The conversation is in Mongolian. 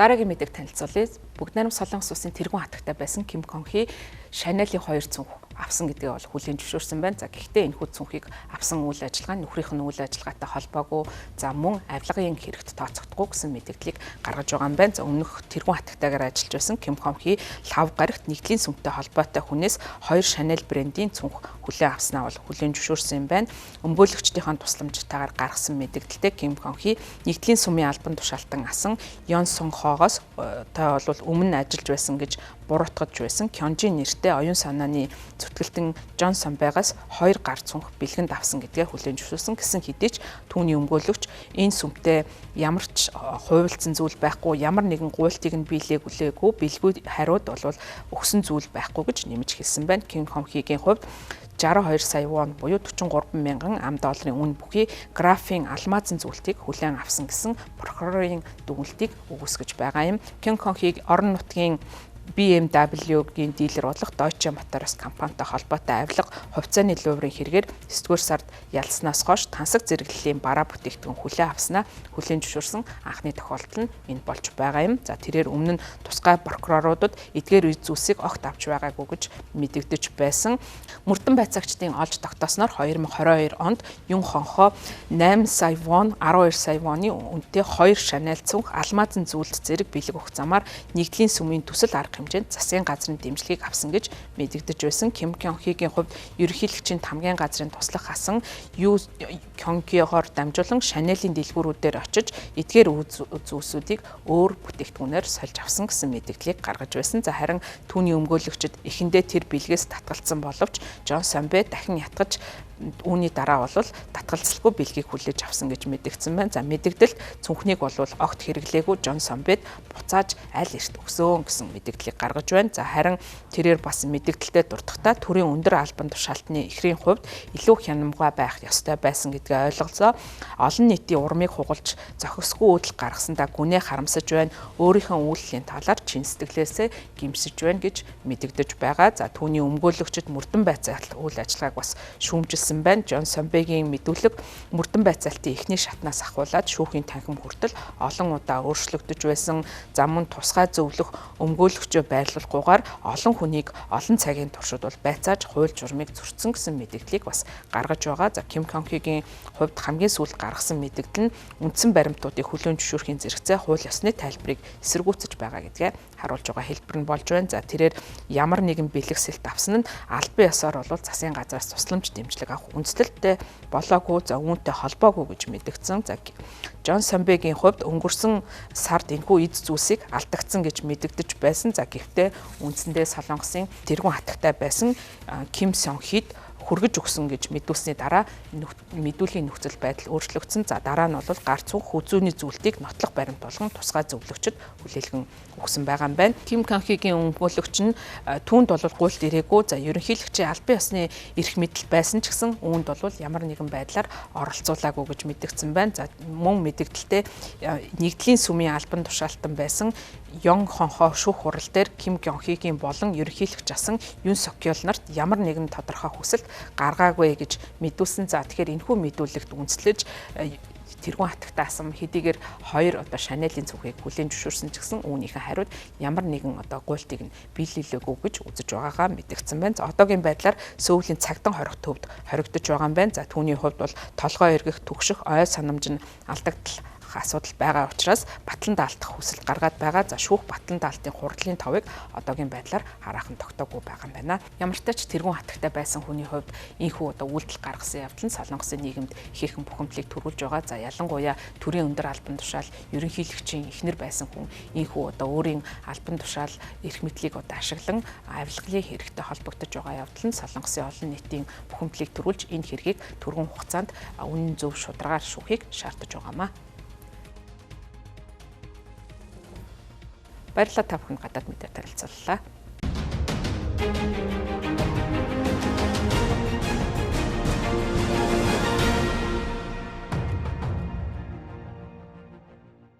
Дараагийн мэдээг танилцуулъя. Бүгд найрамд Солонгос улсын тэргүүн хатагтай байсан Ким Кон Хи Шанелийн 2 цүнх авсан гэдгээ бол хүлээн зөвшөөрсөн байна. За, гэхдээ энэхүү цүнхийг авсан үйл ажиллагаа нь нөхрийнх нь үйл ажиллагаатай холбоогүй, за мөн авилгын хэрэгт тооцогдохгүй гэсэн мэдээллийг гаргаж байгаа юм байна. За, өмнөх тэргүүн хатагтайгаар ажиллаж байсан Ким Кон Хи лав гарагт нэгдлийн сүмтэй холбоотой хүнээс 2 Шанель брендийн цүнх хүлээн авснаа бол хүлээн зөвшөөрсөн юм байна. Өмгөөлөгчдийнхээ тусламжтайгаар гаргасан мэдээлэлтэй Ким Кон Хи нэгдлийн сүмийн албан тушаалтан асан Йон Сун Хогоос та бол өмнө ажиллаж байсан гэж буруутгаж байсан Кёнжин нэртэй оюун санааны зүтгэлтэн Жон Самбайгаас 2 гар цүнх бэлгэнд авсан гэдгээ хүлээн зөвшөөрсөн гэсэн хэдий ч түүний өмгөөлөгч энэ сүмтэй ямар ч хувилцсан зүйл байхгүй, ямар нэгэн гуйлтыг нь биелээгүүлээгүй, бэлгүй хариуд бол өгсөн зүйл байхгүй гэж нэмж хэлсэн байна. Ким Хон Хигийн хувьд 62 сая вон буюу 43 мянган ам долларын үн бүхий графийн алмазын зүйлтийг хүлээн авсан гэсэн прокурорын дүгнэлтийг өгөөсгөж байгаа юм. Ким Хон Хиг орон нутгийн BMW-гийн дилер болох Deutsche Motors компанитай холбоотой авилга хувьцааны луврын хэрэгээр 9-р сард ялснаас хойш тансаг зэрэглэлийн бараа бүтээгдэхүүн хүлээн авснаа хүлээн зөвшөөрсөн анхны тохиолдол нь энэ болж байгаа юм. За, тэрээр өмнө нь тусгай прокуроруудад эдгээр зүйлсийг огт авч байгаагүй гэж мэдэгдэж байсан. Мөрдөн байцаагчдын олж тогтоосноор 2022 онд Юн Хонхо 8 сая вон, 12 сая воны үнэтэй 2 Шанель цүнх, алмазын зүйлд зэрэг бэлэг өгөх замаар нэгдлийн сүмийн төсөл арга хэмжээнд засгийн газрын дэмжлэгийг авсан гэж мэдэгдэж байсан. Ким Кён Хигийн хувьд ерөнхийлөгчийн тамгийн газрын туслах хасан Ю Кёнгиогоор дамжуулан Шанелийн дэлгүүрүүдээр очиж эдгээр зүйлсүүдийг өөр бүтээгдэхүүнээр сольж авсан гэсэн мэдээллийг гаргаж байсан. За, харин түүний өмгөөлөгчд эхэндээ тэр бэлгээс татгалцсан боловч Жон Самбэ дахин ятгаж үүний дараа бол татгалзалгүй бэлгийг хүлээж авсан гэж мэдэгдсэн байна. За, мэдэгдэлд цүнхнийг бол огт хэрэглээгүй Жон Самбэд буцааж аль эрт өгсөн гэсэн мэдээллийг гаргаж байна. За, харин тэрээр бас мэдэгдэлтэд дурдахдаа төрийн өндөр албан тушаалтны эхрийн хувьд илүү хянамгай байх ёстой байсан гэдгээ ойлголцоо. Олон нийтийн урмыг хугалж зохисгүй үйлдэл гаргасандаа гүнээ харамсаж байна. Өөрийнхөө үйлдэлийн талаар чин сэтгэлээсээ гимсэж байна гэж мэдэгдэж байгаа. За, түүний өмгөөлөгчд мөрдөн байцаалт үйл ажиллагааг бас шүүмжилсэн байна. Жон Самбегийн мэдүүлэг мөрдөн байцаалтын эхний шатнаас ахуулаад шүүхийн танхим хүртэл олон удаа өөрчлөгдөж байсан. За, мөн тусгай зөвлөх өмгөөлөгчөө байрлуулахгүйгээр олон хүнийг олон цагийн туршид бол байцааж хууль журмыг зөрчсөн гэсэн мэдээллийг бас гаргаж байгаа. За, Ким Кон Хигийн хувьд хамгийн сүүлд гаргасан мэдээлэл нь үндсэн баримтуудыг хүлээн зөвшөөрөхийн зэрэгцээ хууль ёсны тайлбарыг эсэргүүцэж байгаа гэдгээ харуулж байгаа хэлбэр нь болж байна. За, тэрээр ямар нэгэн бэлэгсэлт авсан нь албан ёсоор бол засгийн газраас тусламж дэмжлэг авах үндэслэлтэй болоогүй, за үүнтэй холбоогүй гэж мэдэгдсэн. За, Жон Самбегийн хувьд өнгөрсөн сард энэхүү эд зүйлсийг алдагдсан гэж мэдэгдэж байсан. За, гэхдээ үндсэндээ Солонгосын тэргүүн хатагтай байсан Ким Сон Хид хүргэж өгсөн гэж мэдүүлсний дараа мэдүүлгийн нөхцөл байдал өөрчлөгдсөн. За, дараа нь бол гар цүнх хүзүүний зүйлтийг нотлох баримт болгон тусгай зөвлөгчд хүлээлгэн өгсөн байгаа юм байна. Ким Кан Хигийн өмгөөлөгч нь түүнд бол гуйлт ирээгүй. За, ерөнхийлөгчийн албан ёсны эрх мэдэл байсан ч гэсэн үүнд бол ямар нэгэн байдлаар оролцуулаагүй гэж мэдэгдсэн байна. За, мөн мэдэгдэлтэй нэгдлийн сүмийн албан тушаалтан байсан Йон Хонхо шүүх хурал дээр Ким Кён Хигийн болон ерөнхийлөгч асан Юн Сокёл нарт ямар нэгэн тодорхой хүсэлт гаргаагүй гэж мэдүүлсэн. За, тэгэхээр энэхүү мэдүүлэгт үндэслэж тэргүүн хатагтай асан хэдийгээр хоёр одоо Шанелийн цүнхийг хүлээн зөвшөөрсөн ч гэсэн үүнийхээ хариуд ямар нэгэн одоо гуйлтыг нь биелүүлээгүй гэж үзэж байгаагаа мэдэгдсэн байна. За, одоогийн байдлаар Сөүлийн цагдан хорих төвд хоригдож байгаа юм байна. За, түүний хувьд бол толгой эргэх, түгших, ой санамж нь алдагдал асуудал байгаа учраас батлан даалтах хүсэлт гаргаад байгаа. За, шүүх батлан даалтын хурлын товыг одоогийн байдлаар хараахан тогтоогүй байгаа юм байна. Ямар ч тач тэргүүн хатагтай байсан хүний хувьд энэхүү одоо үйлдэл гаргасан явдал нь Солонгосын нийгэмд ихээхэн бухимдлыг төрүүлж байгаа. За, ялангуяа төрийн өндөр албан тушаал ерөнхийлөгчийн эхнэр байсан хүн энэхүү одоо өөрийн албан тушаал эрх мэдлийг одоо ашиглан авилгалын хэрэгтэй холбогдож байгаа явдал нь Солонгосын олон нийтийн бухимдлыг төрүүлж энэ хэргийг түргэн хугацаанд үнэн зөв шударгаар шүүхийг шаардаж байгаамаа. Баярлалаа, та бүхэнд гадаад мэдээ танилцууллаа.